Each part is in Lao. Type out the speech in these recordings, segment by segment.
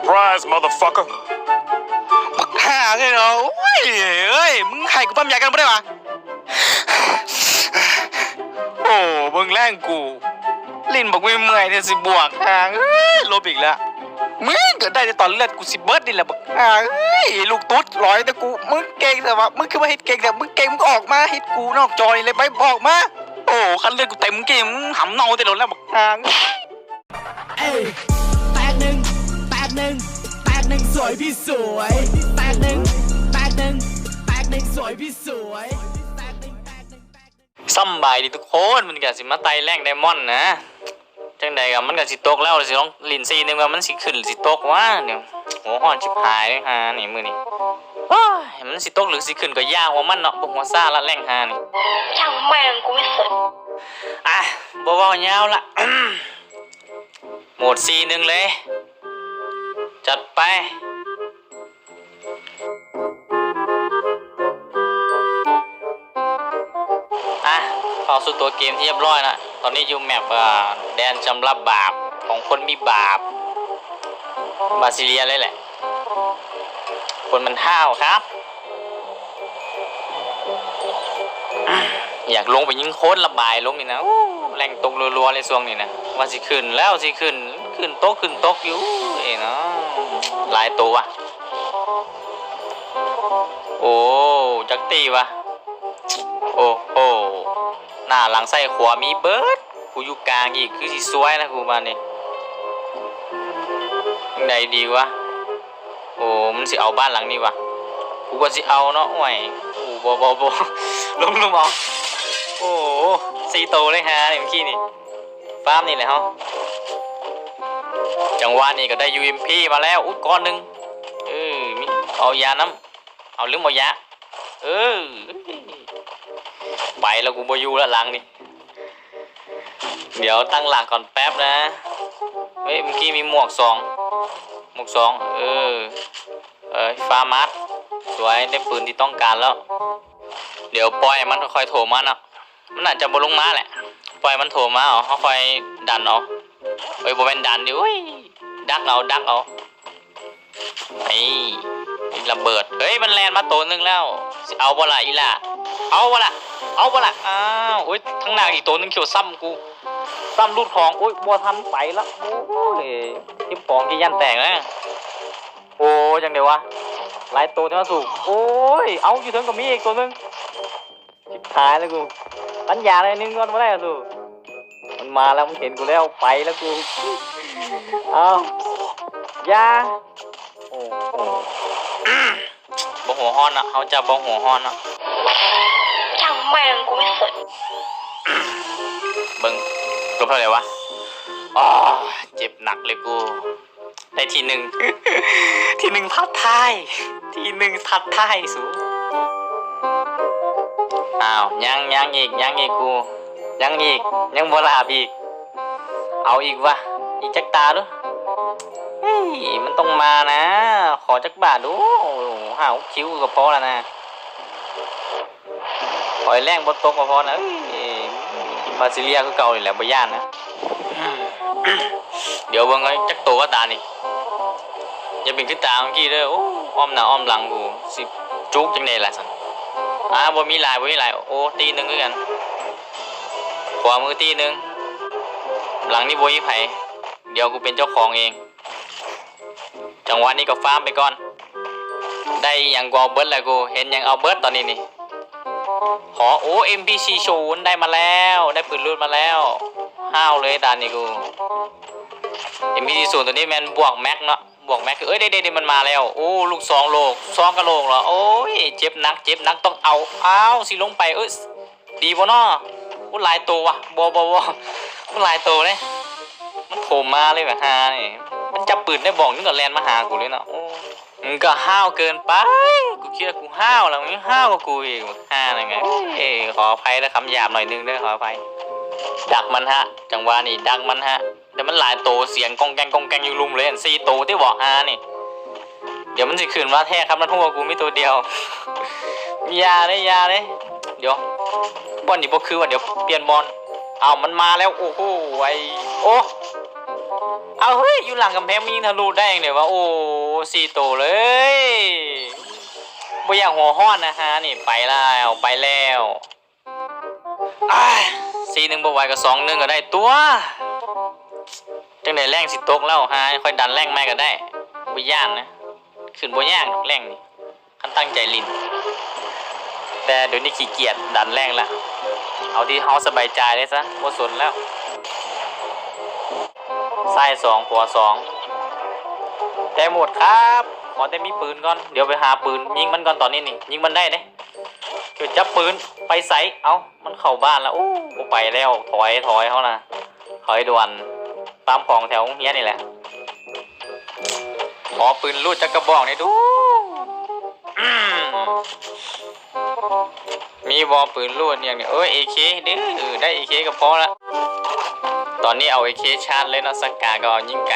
Surprise, motherfucker! ບັກຫ່າເອີຍເນາະ ໂອ້ຍ ເອີຍ ມຶງໃຫ້ກູປ້ຳຢາກັນບໍ່ໄດ້ຫວາ? ໂອ້ ເບິ່ງແລ້ງກູ ຫຼິ້ນບັກເມື່ອຍໆ ແທ້ຊິບວກ ຫ່າເອີຍ ລົບອີກແລ້ວ. ມຶງກໍໄດ້ແຕ່ຕອນເລືອດກູຊິເບິດນີ້ແຫຼະ ບັກຫ່າເອີຍ ລູກຕຸດຫຼອຍແຕ່ກູ. ມຶງເກັ່ງແທ້ວະ ມຶງຄືວ່າເຮັດເກັ່ງແທ້ ມຶງເກັ່ງ ມຶງອອກມາເຮັດກູນອກຈໍນີ້ເລີຍ ໄປ ອອກມາ. ໂອ້ ຄັນເລືອດກູເຕັມເກມ ຫຳເນົ່າແຕ່ດົນແລ້ວ ບັກຫ່າ. ເອີຍ ແຕກໜຶ່ງ ແຕກໜຶ່ງ ແຕກໜຶ່ງ ສວຍພີ່ສວຍ ແຕກໜຶ່ງ ແຕກໜຶ່ງ ແຕກໜຶ່ງ ສວຍພີ່ສວຍ ແຕກໜຶ່ງ ແຕກໜຶ່ງ ແຕກໜຶ່ງ. ສຳບາຍດີທຸກຄົນ ມື້ນີ້ກະຊິມາໄຕ່ແລງໄດມອນນະ. ຈັ່ງໃດກະມັນກະຊິຕົກແລ້ວ ຊິລອງຫຼິ້ນສີ່ໜຶ່ງວ່າມັນຊິຂຶ້ນຊິຕົກຫວາ. ໂອ້ ຮ້ອນຊິບຫາຍເລີຍຫານີ້ມື້ນີ້. ໂອ້ຍ ມັນຊິຕົກຫຼືຊິຂຶ້ນກໍຢ່າຫົວມັນເນາະ ບໍ່ຫົວຊາລະແລງຫານີ້. ຊ່າງແມ່ງ ກູໄມ່ສົນ. ອ່ະ ບໍ່ເວົ້າຍາວລະ. ໂໝດສີ່ໜຶ່ງເລີຍ ຈັດໄປ. ອ່ະ ເຂົ້າສູ່ຕົວເກມທີ່ຮຽບຮ້ອຍລະ. ຕອນນີ້ຢູ່ແມັບ ອ່າ ແດນຈຳລະບາບຂອງຄົນມີບາບ ບາຊິເລຍເລີຍແຫຼະ. ຄົນມັນຫ້າວຄັບ ຢາກລົງໄປຍິງຄົນລະບາຍລົງນີ້ນະ. ໂອ້ ແລງຕົກລັວໆເລີຍຊ່ວງນີ້ນະ. ວ່າຊິຂຶ້ນແລ້ວຊິຂຶ້ນ ຂຶ້ນຕົກຂຶ້ນຕົກຢູ່ເນາະ. ຫຼາຍໂຕວະ. ໂອ້ ຈັກຕີວະ. ໂອ້ໂຫ ໜ້າຫຼັງຊ້າຍຂວາມີເບິດ. ກູຢູ່ກາງອີກ ຄືຊິຊວຍນະກູບາດນີ້. ຈັ່ງໃດດີວະ. ໂອ້ ມັນຊິເອົາບ້ານຫຼັງນີ້ຫວາ. ກູກໍຊິເອົາເນາະ. ໂອ້ຍ ໂອ້ ບໍ່ ບໍ່ ບໍ່ ລົງ ລົງເອົາ. ໂອ້ ສີ່ໂຕເລີຍຫານີ້ ເມື່ອກີ້ນີ້ ຟາມນີ້ແຫຼະເຮົາ. ຈັງຫວະນີ້ກໍໄດ້ ຢູເອັມພີ ມາແລ້ວ. ອຸ້ຍ ກ້ອນໜຶ່ງ. ເອີ ມີ ເອົາຢານຳ. ເອົາ ລືມເອົາຢາ. ເອີ ໄປແລ້ວ ກູບໍ່ຢູ່ລະຫຼັງນີ້. ດຽວຕັ້ງຫຼັກກ່ອນແປັບນະ. ເອີຍ ເມື່ອກີ້ມີໝວກສອງ ໝວກສອງ. ເອີ ເອີຍ ຟ້າມາດ. ສວຍ ໄດ້ປືນທີ່ຕ້ອງການແລ້ວ. ດຽວປ່ອຍມັນຄ່ອຍໂທມາເນາະ. ມັນອາດຈະບໍ່ລົງມາແຫຼະ. ປ່ອຍມັນໂທມາເອົາ ເຮົາຄ່ອຍດັນເອົາ. ເອີຍ ບໍ່ແມ່ນດັນດິ ໂອ້ຍ ດັກເອົາ ດັກເອົາ. ນີ້ ລະເບີດ. ເຮີ້ຍ ມັນແລ່ນມາໂຕໜຶ່ງແລ້ວ. ຊິເອົາບໍ່ລະອີ່ຫຼ້າ? ເອົາບໍ່ລະ? ເອົາບໍ່ລະ? ອ້າວ ໂອ້ຍ ທາງໜ້າອີກໂຕໜຶ່ງຂຽວຊ້ຳກູ ຊ້ຳຫຼຸດຂອງ. ໂອ້ຍ ບໍ່ທັນໄປລະ. ໂອ້ຍ ເກັບຂອງທີ່ຢ້ານແຕກນະ. ໂອ້ ຈັ່ງໃດວະ ຫຼາຍໂຕແທ້ວະສູ. ໂອ້ຍ ເອົາ ຢູ່ເທິງກໍມີອີກໂຕໜຶ່ງ. ຊິບຫາຍແລ້ວກູ ປັນຍາໜ້ອຍໜຶ່ງກ່ອນບໍ່ໄດ້ຫວາສູ. ມັນມາແລ້ວ ມັນເຫັນກູແລ້ວ ໄປແລ້ວກູ. ເອົາ ຢ່າ. ໂອ້ໂຫ ບໍ່ຫົວຮ້ອນນະ ເຮົາຈະບໍ່ຫົວຮ້ອນນະ. ຊ່າງແມ່ງ ກູໄມ່ສົນ. ເບິ່ງ ລົບເທົ່າໃດວະ. ອໍ ເຈັບໜັກເລີຍກູ. ໄດ້ທີໜຶ່ງ ທີໜຶ່ງທັດທ້າຍ ທີໜຶ່ງທັດທ້າຍສູ. ອ້າວ ຍັງ ຍັງອີກ ຍັງອີກກູ ຍັງອີກ ຍັງບໍ່ຫຼາບອີກ. ເອົາອີກວະ ອີກຈັກຕາດູ. ເຮີ້ຍ ມັນຕ້ອງມານະ ຂໍຈັກບາດດູ. ຫ້າຫົກຄິວກໍພໍລະນະ. ຂໍໃຫ້ແລງບໍ່ຕົກກໍພໍນະ. ເອີຍ ບາຊິເລຍຄືເກົ່ານີ້ແຫຼະ ບໍ່ຢ້ານນະ. ດຽວເບິ່ງກ່ອນ ຈັກໂຕວ່າຕານີ້. ຢ່າເປັນຄືຕາເມື່ອກີ້ເດີ. ໂອ້ ອ້ອມໜ້າອ້ອມຫຼັງກູ ຊິຈຸກຈັ່ງໃດລະຊັ້ນ. ອາ ບໍ່ມີຫຼາຍ ບໍ່ມີຫຼາຍ. ໂອ້ ຕີໜຶ່ງຄືກັນ. ຂວາມືຕີໜຶ່ງ. ຫຼັງນີ້ບໍ່ມີໃຜ. ດຽວກູເປັນເຈົ້າຂອງເອງ. ຈັງຫວະນີ້ກໍຟາມໄປກ່ອນ. ໄດ້ອີ່ຫຍັງກໍເອົາເບິດແຫຼະກູ ເຫັນຫຍັງເອົາເບິດຕອນນີ້ນີ້. ຂໍ ໂອ້ ເອັມພີສີ່ສູນ ໄດ້ມາແລ້ວ ໄດ້ປືນລູດມາແລ້ວ. ຫ້າວເລີຍຕານີ້ກູ. ເອັມພີສີ່ສູນ ໂຕນີ້ແມ່ນບວກແມັກເນາະ ບວກແມັກ. ເອີຍ ເດ້ໆໆ ມັນມາແລ້ວ. ໂອ້ ລູກຊອງໂລກ ຊອງກະໂຫຼກເນາະ. ໂອ້ຍ ເຈັບໜັກ ເຈັບໜັກ ຕ້ອງເອົາ. ອ້າວ ຊິລົງໄປ. ເອີຍ ດີບໍ່ນໍ? ໂອ້ ຫຼາຍໂຕວ່ະ. ບໍ່ ບໍ່ ບໍ່ ໂອ້ ຫຼາຍໂຕເດ້. ມັນໂຖມມາເລີຍແບບຫ່ານີ້. ມັນຈັບປືນໄດ້ບອກໜຶ່ງກໍແລ່ນມາຫາກູເລີຍເນາະ. ໂອ້ ມຶງກໍຫ້າວເກີນໄປ. ກູຄິດວ່າກູຫ້າວແລ້ວ ມຶງຫ້າວກວ່າກູອີກ ບັກຫ່ານັ້ນ. ເອີຍ ຂໍອະໄພເດີ ຄຳຫຍາບໜ້ອຍໜຶ່ງເດີ ຂໍອະໄພ. ດັກມັນຮະ ຈັງຫວະນີ້ດັກມັນຮະ. ແຕ່ມັນຫຼາຍໂຕ ສຽງກ້ອງແກ້ງກ້ອງແກ້ງຢູ່ລຸ່ມເລີຍ. ສີ່ໂຕຕິ ບອກຫານີ້. ດຽວມັນຊິຂຶ້ນມາແທ້ຄັບ ມັນຮູ້ວ່າກູມີໂຕດຽວ. ຢ່າເດ້ ຢ່າເດ້. ດຽວ ບ່ອນນີ້ບໍ່ຄືວ່າ ດຽວປ່ຽນບ່ອນ. ອ້າວ ມັນມາແລ້ວ. ໂອ້ໂຫ ໄອ້ ໂອ້ ເອົາເຮີ້ຍ ຢູ່ຫຼັງກຳແພງມັນຍິງທະລຸໄດ້ຈັ່ງໃດວະ? ໂອ້ ສີ່ໂຕເລີຍ. ບໍ່ຢາກຫົວຮ້ອນນະຮະ ນີ້ ໄປແລ້ວ ໄປແລ້ວ. ອ້າຍ ສີ່ໜຶ່ງບໍ່ໄຫວກໍສອງໜຶ່ງກໍໄດ້ຕົວະ. ຈັ່ງໃດແລງຊິຕົກແລ້ວ ຫາຂ້ອຍດັນແລງໃໝ່ກໍໄດ້ ບໍ່ຢ້ານນະ. ຂຶ້ນບໍ່ຍາກດອກແລງນີ້ ຄັນຕັ້ງໃຈຫຼິ້ນ. ແຕ່ດຽວນີ້ຂີ້ກຽດດັນແລງລະ ເອົາທີ່ເຮົາສະບາຍໃຈເລີຍຊະ ບໍ່ສົນແລ້ວ. ຊ້າຍສອງ ຂວາສອງ ແຕ້ມໂຫດຄັບ. ຂໍແຕ່ມີປືນກ່ອນ ດຽວໄປຫາປືນຍິງມັນກ່ອນຕອນນີ້ນີ້. ຍິງມັນໄດ້ເດ້. ເຈົ້າຈັບປືນໄປໃສ? ເອົ້າ ມັນເຂົ້າບ້ານລະ. ໂອ້ ບໍ່ໄປແລ້ວ ຖອຍ ຖອຍເຮົານະ ຖອຍດ່ວນ. ຕາມຂອງແຖວໂຮງຮຽນນີ້ແຫຼະ. ຂໍປືນລູດຈັກກະບອກແດ່ດູ. ອືມ ມີບໍ່ປືນລູດຫຍັງນີ້? ເອີ ເອເຄເດີ ໄດ້ເອເຄກໍພໍລະ. ຕອນນີ້ເອົາເອເຄຊາດເລີຍເນາະ ສັກກາກໍເອົາຍິງໄກ.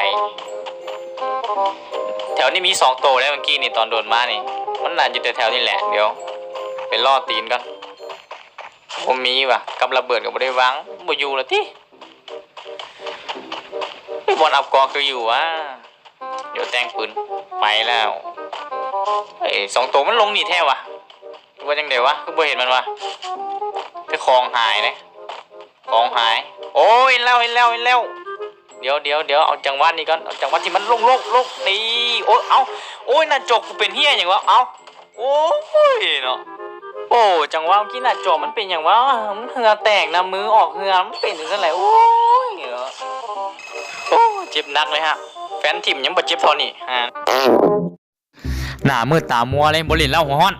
ແຖວນີ້ມີສອງໂຕແລ້ວ ເມື່ອກີ້ນີ້ຕອນໂດດມານີ້. ມັນໜ້າຢູ່ແຖວໆນີ້ແຫຼະ. ດຽວໄປລໍ້ຕີນກ່ອນ. ບໍ່ມີຫວາ ກັບລະເບີດກໍບໍ່ໄດ້ວາງ ບໍ່ຢູ່ລະຕິ. ເອີ ບ່ອນອັບເກາະຄືຢູ່ຫວາ. ດຽວແຕ່ງປືນ ໄປແລ້ວ. ເອີ ສອງໂຕມັນລົງນີ້ແທ້ຫວາ ຫຼືວ່າຈັ່ງໃດຫວາ ຄືບໍ່ເຫັນມັນຫວາ. ແຕ່ຂອງຫາຍເດ້ ຂອງຫາຍ. ໂອ້ຍ ເຫັນແລ້ວ ເຫັນແລ້ວ ເຫັນແລ້ວ. ດຽວ ດຽວ ດຽວ ເອົາຈັງຫວະນີ້ກ່ອນ ເອົາຈັງຫວະທີ່ມັນໂລ່ງໆ ນີ້. ໂອ້ຍ ເອົ້າ ໂອ້ຍ ໜ້າຈໍກູເປັນເຫຍຫຍັງຫວາ ເອົ້າ. ໂອ້ຍເນາະ ໂອ້ ຈັງຫວະເມື່ອກີ້ໜ້າຈໍມັນເປັນຫຍັງຫວາ ມັນເຫື່ອແຕກນະ ມືອອກເຫື່ອ ມັນເປັນຈັ່ງຊັ້ນແຫຼະ. ໂອ້ຍເນາະ ໂອ້ ເຈັບໜັກເລີຍຮະ ແຟນທີມຍັງບໍ່ເຈັບເທົ່ານີ້. ໜ້າມືດຕາມົວເລີຍ ບໍ່ຫຼິ້ນແລ້ວ ຫົວຮ້ອນ.